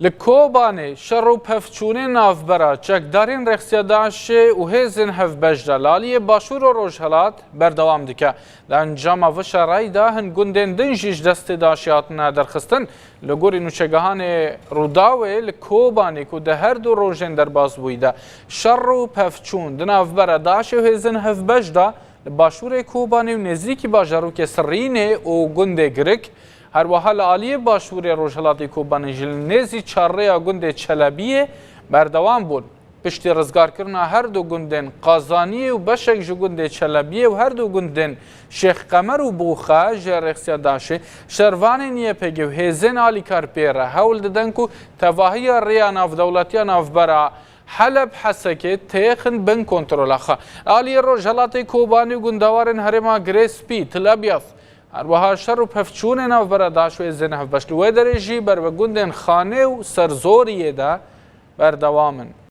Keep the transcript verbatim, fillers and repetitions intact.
Li Kobanê şer û pevçûnê navbera çekdarên rêxsiya DAIŞê û hêzên hevbeş de li aliyê başûr û rojhelat berdewam dike. Di encama vê şerê de hin gundên din jî ji destê DAIŞê hatine derxistin. Li gorî nûçegihanê Rûdawê li Kobanê ku di her du rojên derbasbûyî de şer û pevçûn di navbera DAIŞê û hêzên hevbeş de li başûrê Kobanê û nêzîkî bajarokê Sirînê û gundê Girik, her wiha li aliyê başûrê rojhilatê Kobanê jî li nêzî çarrêya gundê Çelebiyê berdewam bûn. Piştî rizgarkirina her du gundên Qazaniyê û beşek ji gundê Çelebiyê û her du gundên Şêx Qemer û Boxa ji rêxsiya DAIŞê, şervanên YPG û hêzên alîkar pê re hewl didin ku tevahiya rêya navdewletiya navbera Heleb Hesekê têxin bin kontrola xwe. Aliyê rojhelatê Kobanê û gundewarên herêma Girê Spî, Til Ebyad, her wiha şer û pevçûnê navbera DAIŞ û hêzên hevbeş li wê derê jî ber bi gundên Xanê û Serzoriyê de berdewam in.